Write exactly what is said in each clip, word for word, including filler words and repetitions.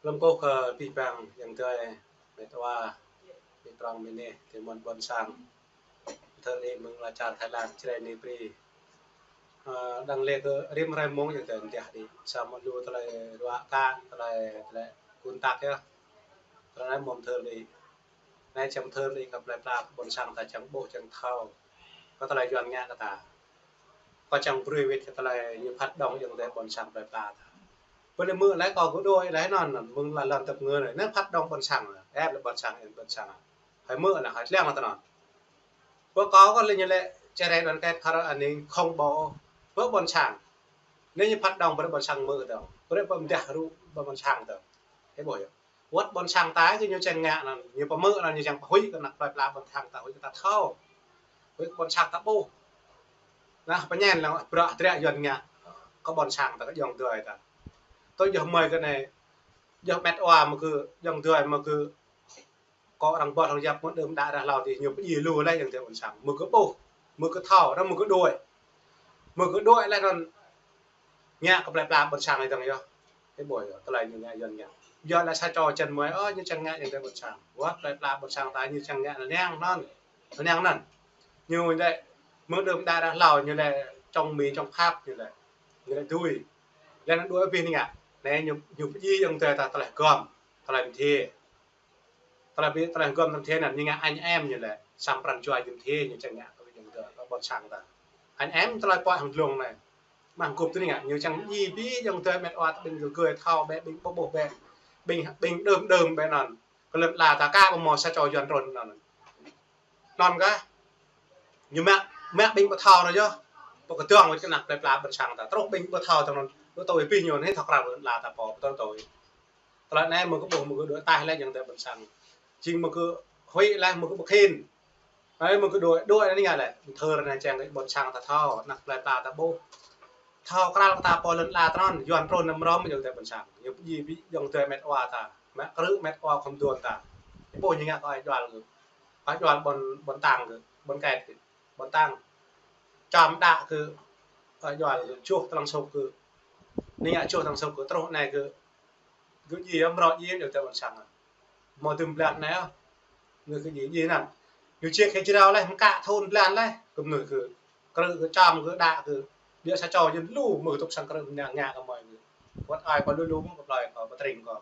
Lơ̆m kâo kơ pih pang yang tơi, met wa, met prong mơneh, tơmon ƀôn sang. Thơ rĭ mơ̆ng ala čar Thái Lan, čơđai ni pri. Ơ, đang lĕ kơ rĭm hrơi mông yang tơi mơtiah đĭ. Samơ̆ lu tơlơi ruă kă, tơlơi, tơlơi kŭn tak yơh. Tơlơi anai mơ̆ng thơ rĭ. Anai čang thơ rĭ kơ plơi pla ƀôn sang ta čang ƀuh čang thâo. Kơ tơlơi Yuan ngă kơ ta. Kơ čang brơi wĭt kơ tơlơi ñu phat đong yang tơi ƀôn sang plơi pla ta. Pơ anai mơ̆ lĕ kơ gơ̆ đuaĭ lĕ anŭn, anŭn mơ̆ng lŏn tơp ngơ anai. Anai phat đong ƀôn sang, ĕp lĕ ƀôn sang, ĕp ƀôn sang. Hơi mơ̆ anai, hơi tlang lĕ tơ anŭn. Pơ kâo kơ lĕ ñu lĕ čơđai đoàn kết phara aning không bỏ pơ ƀôn sang. Anai ñu phat đong brơi ƀôn sang mơ̆ tơ. Brơi pơmdah rŭ ƀôn sang tơ. Ĕp ƀuh yơh. Wơ̆t ƀôn sang ta kơ ñu čang ngă anŭn, ñu pơmơ̆ anŭn, ñu čang pơhuĭ kơ ană plơi pla ƀôn sang ta, huĭ kơ ta thâo. Huĭ kơ ƀôn sang ta ƀuh. Anai pơñen lăng bruă hơdră Yuan ngă kơ ƀôn sang ta, kơ yang tơi ta. Tui yơh mơi kơ anai, yơh met wa mơ̆ kơ yang tơi mơ̆ kơ kơ arăng ƀuh arăng yap mơ̆ đưm đă ră hlâo adih ñu pơdjai lu lĕ yang tơi ƀôn sang. Mơ̆ kơ ƀuh, mơ̆ kơ thâo, arăng mơ̆ kơ đuaĭ. Mơ̆ kơ đuaĭ lĕ anŭn ngă kơ plơi pla ƀôn sang lĕ dơ̆ng yơh. Ĕp ƀuh yơh, tơlơi ñu ngă Yuan ngă. Yua lĕ sa čô čan mơi, ơ, ñu čang ngă yang tơi ƀôn sang. Wơ̆t plơi pla ƀôn sang ta ñu čang ngă anŭn. Anŭn anŭn. Ñu lĕ mơ̆ đưm đă ră hlâo ñu lĕ čong Mi čong Pháp ñu lĕ. Ñu lĕ tui. Lĕ anŭn đuaĭ abih anai ngă. Anai ñu, ñu pơdjai yang tơi ta tơlơi gom. Tơlơi mơdhe. Tơlơi ƀu, tơlơi gom tơlơi mơdhe anŭn ñu ngă anh em ñu lĕ, sang pran jua ñu mơdhe ñu čang ngă kơ yang tơi, kơ ƀôn sang ta. Anh em tơlơi pơhiăp hăng dlông anai. Mơ̆ng gŭp tui anai ngă, ñu čang djai ƀing yang tơi met wa ta ƀing gơgơi thâo bĕ, ƀing ƀuh ƀuh bĕ, ƀing, ƀing đưm đưm bĕ anŭn. Kơ lŏn ala ta kơ ƀu hmâo sa čô Yuan trŭn anŭn. Anŭn kah, ñu mă, mă ƀing ƀu thâo anŭn yơh. Pơkơdơ̆ng wơ̆t kơ ană plơi pla ƀôn sang ta. Truh ƀing ƀu thâo tơ anŭn, lu tui ƀing ñu anai thâo krăn lŏn ala ta pô, pơtô tui. Tơlơi anai mơ̆ kơ ƀuh, mơ̆ kơ đuaĭ taih lĕ yang tơi ƀôn sang. Jing mơ̆ kơ huĭ lĕ, mơ̆ kơ ƀu khĭn. Anai mơ̆ kơ đuaĭ, đuaĭ anai ngă lĕ. Thơ anai čang kơ ƀôn sang ta thâo, ană plơi pla ta ƀuh. Thâo krăn kơ ta pô lŏn ala ta anŭn, Yuan trŭn năm rŏm yang tơi ƀôn sang. Ñu pơdjai ƀing yang tơi met wa ta. Mă krư̆ met wa khŏm duôn ta. Ƀuh ñu ngă kơ ai juăl kơ. Ai juăl ƀôn, ƀôn tăng kơ, ƀôn ket kơ. Ƀôn tăng. Čăm đă kơ, ơ, juăl kơ, čuh tơlăng sŭk kơ. Anai ngă čuh tơlăng sŭk kơ, truh anai kơ, kơ djai amrô djai yang tơi ƀôn sang. Hmâo đưm blan anai, ơ. Ñu kơ djai, djai anŭn. Ñu čiek kơ jrao lĕ, mơkă thun blan lĕ. Kơ mơnuih kơ, krư̆ kơ, čăm kơ, đă kơ. Ƀiă sa čô jing lu, mơ̆ tŭk sang krư̆ ngă, ngă kơ mơi kơ. Wơ̆t ai kơ lu lu mơ̆ kơ plơi kơ, pơtring kơ.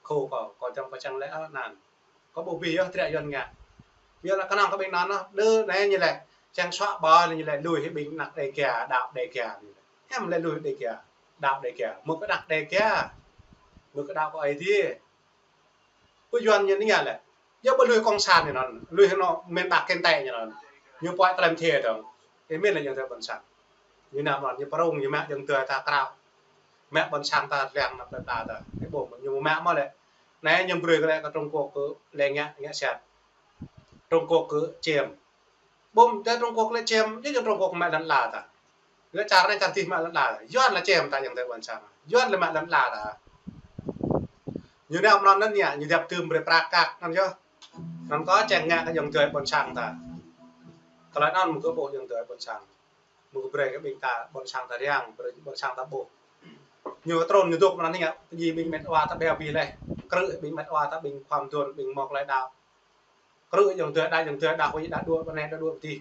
Khô kơ, kơ čang pơčang lĕ, ơ, anŭn. Kơ ƀuh ƀing yơh hơdră Yuan ngă. Ƀiă lĕ kơnơ̆ng kơ ƀing anŭn, đơ anai ñu lĕ. Čang suă ƀơi lĕ ñu lĕ lui hĭ ƀing ană Đêga, đaŏ Đêga ñu lĕ. Hiam lĕ lui Đêga, đaŏ Đêga. Mơ̆ kơ ană Đêga. Mơ̆ kơ đaŏ kơ Aê Diê. Pơ Yuan ñu anai ngă lĕ. Yua ƀu lui cộng sản ñu anŭn, lui hĭ anŏ miền Bắc Kinh Tây ñu anŭn. Ñu pơhiăp tơlơi mơdhe dơ̆ng. Ih min lĕ yang tơi ƀôn sang. Ñu anăm anŭn, ñu pơrŭng, ñu mă yang tơi ta krao. Mă ƀôn sang ta lăng ană plơi pla ta. Ih ƀuh, ñu mă mơ̆ lĕ. Anai ñu brơi kơ lĕ kơ Trung Quốc kơ lĕ ngă, ngă sat. Trung Quốc kơ čem. Ƀuh tơ Trung Quốc lĕ čem, yua Trung Quốc mă lŏn ala ta. Lĕ čar anai čar adih mă lŏn ala ta. Yuan lĕ čem ta yang tơi ƀôn sang. Yuan lĕ mă lŏn ala ta. Ñu anăm anŭn anŭn ngă, ñu djăp tơm brơi prăk kăk anŭn yơh. Anŭn kơ čang ngă kơ yang tơi ƀôn sang ta. Tơlơi anŭn mơ̆ kơ ƀuh yang tơi ƀôn sang. Mơ̆ kơ brơi kơ ƀing ta, ƀôn sang ta răng, brơi ƀôn sang ta ƀuh. Ñu trŭn ñu dŏ mơ̆n anai ngă, pơdjai ƀing met wa ta ƀiă ƀiă lĕ. Krư̆ ƀing met wa ta ƀing khŏm duôn, ƀing mơ̆ tơlơi đaŏ. Krư̆ yang tơi đaŏ, yang tơi đaŏ, huĭ đaŏ đuaĭ pơ anai, đaŏ đuaĭ pơ adih.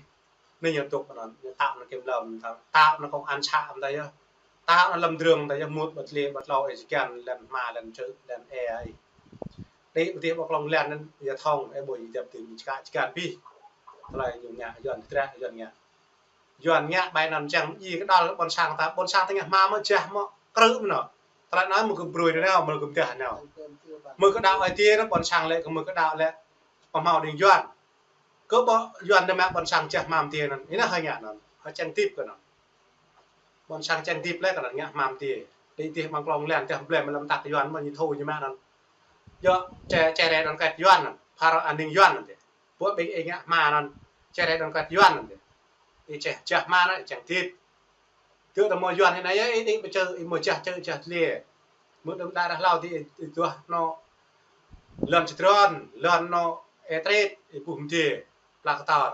Anai ñu tŭk pơ anŭn, ñu tao anŭn kiểm lâm ta, tao anŭn công an xã ta yơh. Tao anŭn lâm trường ta yơh, mŭt ƀơi tơlơi, ƀơi tlâo ih, čơkăn, lăn hma, lăn čư̆, lăn ê ih. Đĭ pơ adih ƀơi klŏng lăn anŭn, yua thông, ih ƀuh ih djăp tơm čơkă, čơkăn abih. Tơlơi ñu ngă, Yuan hơdră, Yuan ngă. Yuan ngă ƀai anŭn čang djai kơ đaŏ ƀôn sang ta, ƀôn sang ta ngă hma mơ̆ jah mơ̆ krư̆ mơ̆n. Tơlơi anŭn mơ̆ kơ brơi anai, mơ̆ kơ mơdah anai. Mơ̆ kơ đaŏ Aê Diê anŭn ƀôn sang lĕ, kơ mơ̆ kơ đaŏ lĕ, pơhmâo đing Yuan. Kơ ƀu Yuan anŭn mă ƀôn sang jah hma mơdê anŭn. Ih anŭn hơi ngă anŭn, hơi čang tip kơ anŭn. Ƀôn sang čang tip lĕ kơ anŭn ngă hma mơdê. Đĭ adih amăng klŏng lăn, tơdah blem mă lăm tăk Yuan mơ̆ ñu thâo ñu mă anŭn. Yua čơđai, čơđai đoàn kết Yuan anŭn, phara aning Yuan anŭn tơ. Ƀuh ƀing ih ngă hma anŭn, čơđai đoàn kết Yuan anŭn tơ. Ih čeh, jah hma anŭn, ih čang tip. Tơ tơ mơ̆ Yuan anai yơh, ih, ih pơčeh, ih mơ̆ jah čư̆ jah tơlơi. Mơ̆ đưm đă ră hlâo adih ih, ih duah anŏ lŏn čơdron, lŏn anŏ ê trĕt, ih ƀuh mơdê, pla kơtor.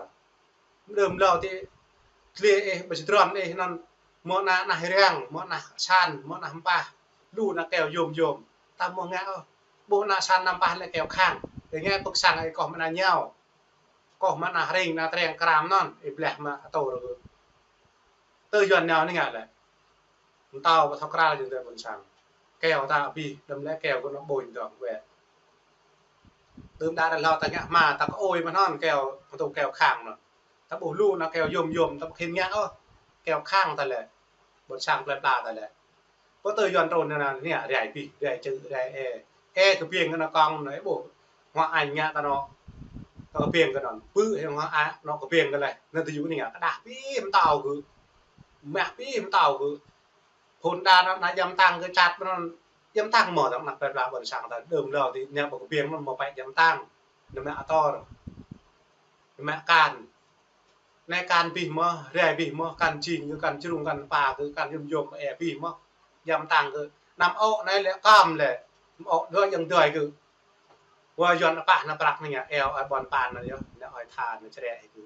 Mơ̆ đưm hlâo adih tơlơi ih, ƀơi čơdron ih anŭn, mơ̆ ană, ană hơriăng, mơ̆ ană san, mơ̆ ană hơmpah, lu ană keo yôm yôm, ta mơ̆ ngă ôh. Ƀuh ană sang năm pah lĕ keo khăng. Ih ngă pơ̆k sang ih koh mă ană ñao. Koh mă ană hring, ană treng kram anŭn, ih blah mă atur kơ. Tơ Yuan nao anai ngă lĕ. Mtao pơthâo kral jing tơ ƀôn sang. Keo ta abih, đăm lĕ keo kơ anŏ ƀôñ dong wĕ. Tơm đa đa hlâo ta ngă hma, ta kơ ôi mă anŭn keo, pơtô keo khăng anŭn. Ta ƀuh lu ană keo yôm yôm, ta ƀu khĭn ngă ôh. Keo khăng ta lĕ. Ƀôn sang plơi pla ta lĕ. Pơtơ Yuan trŭn anŭn anai, rai abih, rai čư̆, rai e. E kơ biêng kơ ană kông anai, ƀuh. Hua añ ngă ta anŏ. Ta kơ biêng kơ anŭn. Pư̆ hăng hua añ anŏ kơ biêng kơ leh. Anŭn tơ yŭ anai ngă, kơđah abih mtao kơ. Mă abih mtao kơ. Phun đa anŭn, ană djăm tăng kơ čăt anŭn. Djăm tăng mơ̆ tơ̆ng ană plơi pla ƀôn sang ta đơm hlâo tơ anai ƀu kơ biêng anŭn mơ̆ pĕ djăm tăng. Anai mă ator. Anai mă kan. Anai kan abih mơ̆, rai abih mơ̆, kan jing kơ, kan jrung, kan pa kơ, kan yôm yôm e abih mơ̆. Djăm tăng kơ. Anăm ôh anai lĕ kăm lĕ. Ôh dua yang dua kơ. Wa Yuan apah ană prăk anai ngă, eo ơi ƀôn pan anai yơh, anai ơi tha anai črĕ kơ.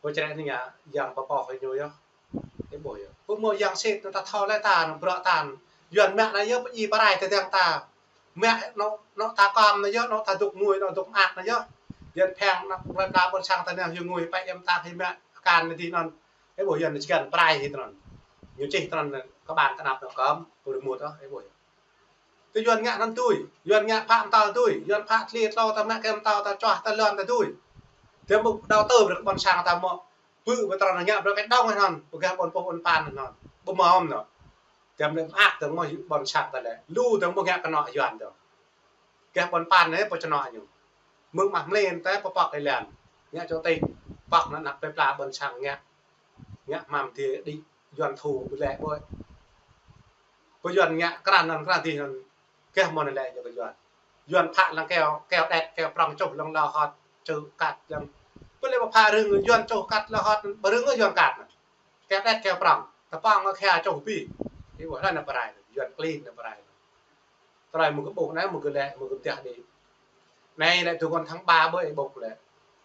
Ƀu črĕ anai ngă, yang pơpŏh hĭ ñu yơh. Ih ƀuh yơh. Pơmơ̆ yang sĭt anŭn ta thâo lĕ ta anŭn, bruă ta anŭn. Yuan mă anai yơh, pơdjai pơrai tơdang ta. Mă anŏ, anŏ ta kăm anai yơh, anŏ ta dŏ ngui, anŏ dŏ mơak anai yơh. Yuan phĕng ană plơi pla ƀôn sang ta anai yơh ngui, pĕ djăm tăng hĭ mă, kan anai tơ anŭn. Ih ƀuh Yuan čơgăn pơrai hĭ tơ anŭn. Ñu čih tơ anŭn, kơ ƀan tơnap anŭn kơm, pơrơmut ôh, ih ƀuh yơh. Tơ Yuan ngă anŭn tui, Yuan ngă phă mtao tui, Yuan phă tli tlâo ta mă kơ mtao ta čuah ta lŏn ta tui. Tơm ƀu đaŏ tơ brơi kơ ƀôn sang ta mơ̆, pư̆ ƀu trŏ ngă brơi kơ dŏng anŭn, pơgah ƀôn pô ƀôn pan anŭn. Ƀu mơ̆ ôh anŭn. Tơm lĕ mơak tơm mơ̆ ƀôn sang ta lĕ, lu tơm ƀu ngă kơ anŏ Yuan tơm. Gah ƀôn pan anai pô čơnŏ ñu. Mơ̆ng mah mlin ta pơpŏk ih lĕ. Ngă čô tĭk, pŏk anŭn ană plơi pla ƀôn sang ngă. Ngă hmam tơ đĭ Yuan thu ƀu lĕ ƀơi. Pơ Yuan ngă krăn anŭn krăn dih anŭn. Gah mơ̆n lĕ ñu kơ Yuan. Yuan phă lăng keo, keo đet, keo prŏng čuh lăng lâo hŏt, čư̆ kăt lăng. Pơ lĕ pơphă rơ̆ng Yuan čuh kăt lâo hŏt, ƀu rơ̆ng Yuan kăt anŭn. Keo đet, keo prŏng. Tơpŏng keo čuh abih. Ih ƀuh anŭn ană pơrai, Yuan klin ană pơrai. Tơlơi mơ̆ kơ ƀuh anai, mơ̆ kơ lĕ, mơ̆ kơ pơdah đĭ. Anai lĕ tơguan tháng ba ƀơi ih ƀuh lĕ.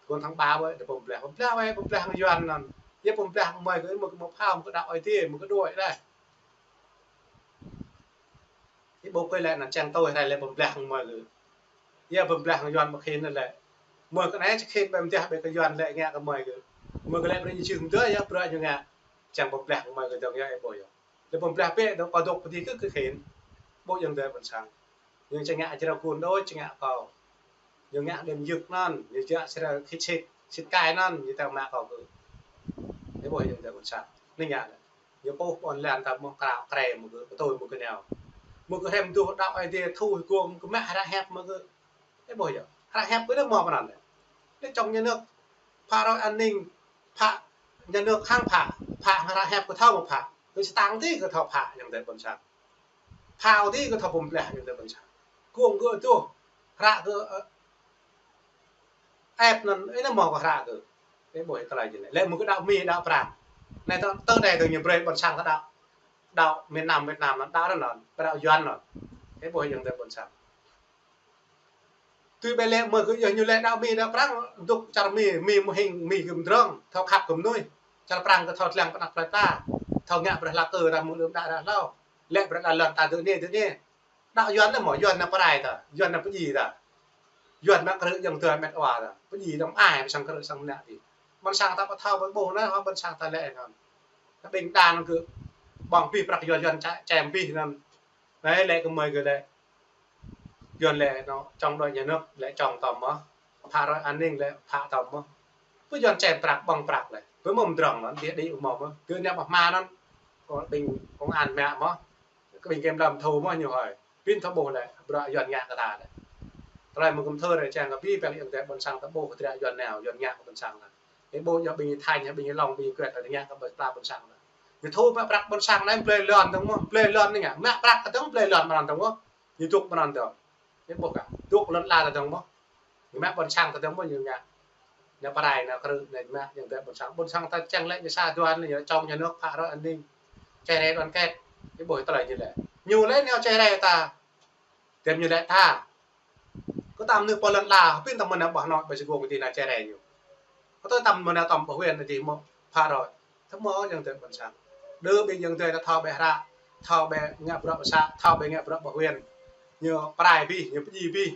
Tơguan tháng ba ƀơi, đe pơblah, pơblah wĕ, pơblah hăng Yuan anŭn. Yơh pơblah hăng mơi kơ, mơ̆ kơ mơ̆ phao, mơ̆ kơ đaŏ Ơi Adai, mơ̆ kơ đuaĭ đeh. Ih ƀuh kơ lĕ anŭn čang tui rai lĕ pơblah hăng mơi kơ. Yơh pơblah hăng Yuan mơ̆ khĭn lĕ. Mơi kơ anai čih khĭn ƀơi mơdah ƀơi kơ Yuan lĕ ngă kơ mơi kơ. Mơi kơ lĕ brơi ñu čih mơdah yơh, brơi ñu ngă. Čang pơblah hăng mơi kơ dong yơh ih ƀuh yơh. Lĕ pơblah pĕ dong pơdŏk pơdih kơ kơ khĭn. Ƀuh yang dơi ƀôn sang. Ñu čang ngă jrao kun đôč, čang ngă kâo. Ñu ngă đêm yơk anŭn, ñu jă srel khĭt sĭt, sĭt kai anŭn, ñu tơl mă kâo kơ. Ih ƀuh yang dơi ƀôn sang. Anai ngă lĕ. Ñu pôh ƀôn lan ta mơ̆ krao kre mơ̆ kơ, pơtui mơ̆ kơ nao. Mơ̆ kơ hrăm duh đaŏ Ơi Adai thu hĭ gông kơ mă hră hiăp mơ̆ kơ. Ih ƀuh yơh. Hră hiăp kơ đah mơ̆ pơnăn lĕ. Lĕ čŏng nhà nước, phă rơi an ninh, phă nhà nước hăng phă, phă hăng hră hiăp kơ thâo mơ̆ phă. Kơ čơtang tih kơ thâo phă yang dơi ƀôn sang. Phao tih kơ thâo pơblah yang dơi ƀôn sang. Gông kơ tuh, hră kơ, ơ, ĕp anŭn, ih anai mơ̆ kơ hră kơ. Ih ƀuh tơlơi jing anai. Lĕ mơ̆ kơ đaŏ Mi, đaŏ Prăng. Anai tơ, tơ anai tơ ñu brơi ƀôn sang ta đaŏ. Đaŏ miền Nam, Việt Nam anŭn, đaŏ anŭn, đaŏ Yuan anŭn. Ih ƀuh yang dơi ƀôn sang. Tui ƀơi lĕ mơ̆ kơ yơh ñu lĕ đaŏ Mi, đaŏ Prăng, dŏ čar Mi, Mi mơhing, Mi gơ̆m drong, thâo khăp kơ mơnuih. Čar Prăng kơ thâo tlang pơ anăp plơi pla. Thâo ngă brơi hlak kơ ră mơ̆ lơ̆m đaŏ ră hlâo. Lĕ brơi đaŏ lŏn ta dŏ anai, dŏ anai. Đaŏ Yuan anai mơ̆, Yuan anai pơrai ta, Yuan anai pơdjai ta. Yuan mă krư̆ yang dơi met wa ta. Pơdjai ta mă ai, pơ sang krư̆ sang mơnă tih. Ƀôn sang ta pơthâo ƀơi ƀuh anai, hŏ ƀôn sang ta lĕ anŭn. Ta ƀing đa anŭn kơ ƀơ̆ng abih prăk Yuan, Yuan ča-, čem abih anŭn. Anai lĕ kơ mơi kơ lĕ. Yuan lĕ anŏ, trong đội nhà nước lĕ trong tơm mơ̆. Phă rơi an ninh lĕ phă tơm mơ̆. Pơ Yuan čem prăk ƀơ̆ng prăk lĕ. Pơ mơ̆ mdrŏng anŭn, đĭ đĭ mơ̆ mơ̆. Kơ anai mă hma anŭn. Kơ ƀing công an mă mơ̆. Kơ ƀing kiểm lâm thu mơ̆ ñu hơi. Pin thâo ƀuh lĕ, bruă Yuan ngă kơ ta lĕ. Tơlơi mơ̆ kơ mơthơ rai čang kơ abih bang yang dơi ƀôn sang ta ƀuh kơ tơlơi Yuan nao, Yuan ngă kơ ƀôn sang ta. Ih ƀuh yơh ƀing Thanh, ƀing Long, ƀing Kuet ta ngă kơ ƀơi pla ƀôn sang ta. Ñu thu mă prăk ƀôn sang anai blơi lŏn dong mơ̆, blơi lŏn anai ngă. Mă prăk kơ dong blơi lŏn mơnăn dong mơ̆. Ñu dŏ mơnăn dong. Ih ƀuh kơ. Dŏ lŏn ala ta dong mơ̆. Ñu mă ƀôn sang ta dong mơ̆ ñu ngă. Ñu pơrai, ñu krư̆, ñu mă, yang dơi ƀôn sang. Ƀôn sang ta čang lĕ ñu sa duan, ñu trong nhà nước phă rơi an ninh. Čơrai đoàn kết. Ih ƀuh tơlơi ñu lĕ. Ñu lĕ ñu čơrai ta. Tơm ñu lĕ ta. Kơ ta mơnuih pơ lŏn ala, pin ta mơ̆n ƀah nŏ ƀơi sơgông kơ tih anai čơrai ñu. Kơ tơm mơ̆n tơm ƀah Yuan anai tih mơ̆ phă rơi. Tơm mơ̆ yang dơi ƀôn sang. Đơ ƀing yang dơi ta thâo ƀơi hră, thâo ƀơi ngă bruă pơsă, thâo ƀơi ngă bruă ƀah Yuan. Ñu prai abih, ñu pơdjai abih.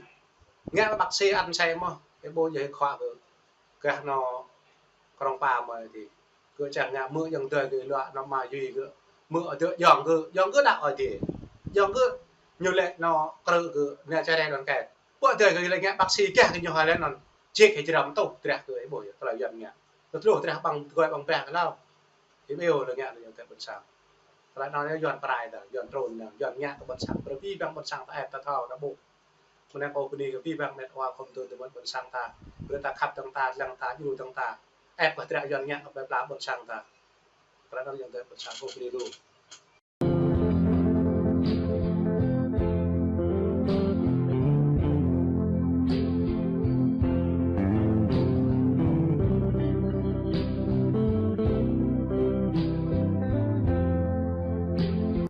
Ngă bác sĩ ăn sai mơ̆, ih ƀuh yơh khua kơ. Kah nao Krông Pa mơi adih. Kơ čang ngă mơ̆ ayŏng adơi kơ luă nao mă yui kơ. Mơ̆ adơi ayŏng kơ, ayŏng kơ đăo adih. Ayŏng kơ ñu lĕ nao krư̆ kơ, nao čơrai đon kĕ. Pơ adơi kơ lĕ ngă bác sĩ kah kơ ñu hơlĕ anŭn. Čih kơ jrăm tuh drah kơ ih ƀuh yơh, tơlơi Yuan ngă. Tơtluh drah ƀăng tơgơi ƀăng brah kơ hlâo. Ih ƀuh lĕ ngă lĕ ayŏng adơi ƀôn sang. Tơlơi anŭn yơh Yuan prai ta, Yuan trun ta, Yuan ngă kơ ƀôn sang. Brơi abih bang ƀôn sang ta ĕp ta thâo ta ƀuh. Mơnơ̆ng kâo bơni kơ abih bang met wa khŏm tŭ tơmơ̆t ƀôn sang ta. Brơi ta khăp dơ̆ng ta, lăng ta, djru dơ̆ng ta. Ĕp kơ drah Yuan ngă kơ plơi pla ƀôn sang ta. Tơlơi anŭn ayŏng adơi ƀôn sang kâo bơni lu.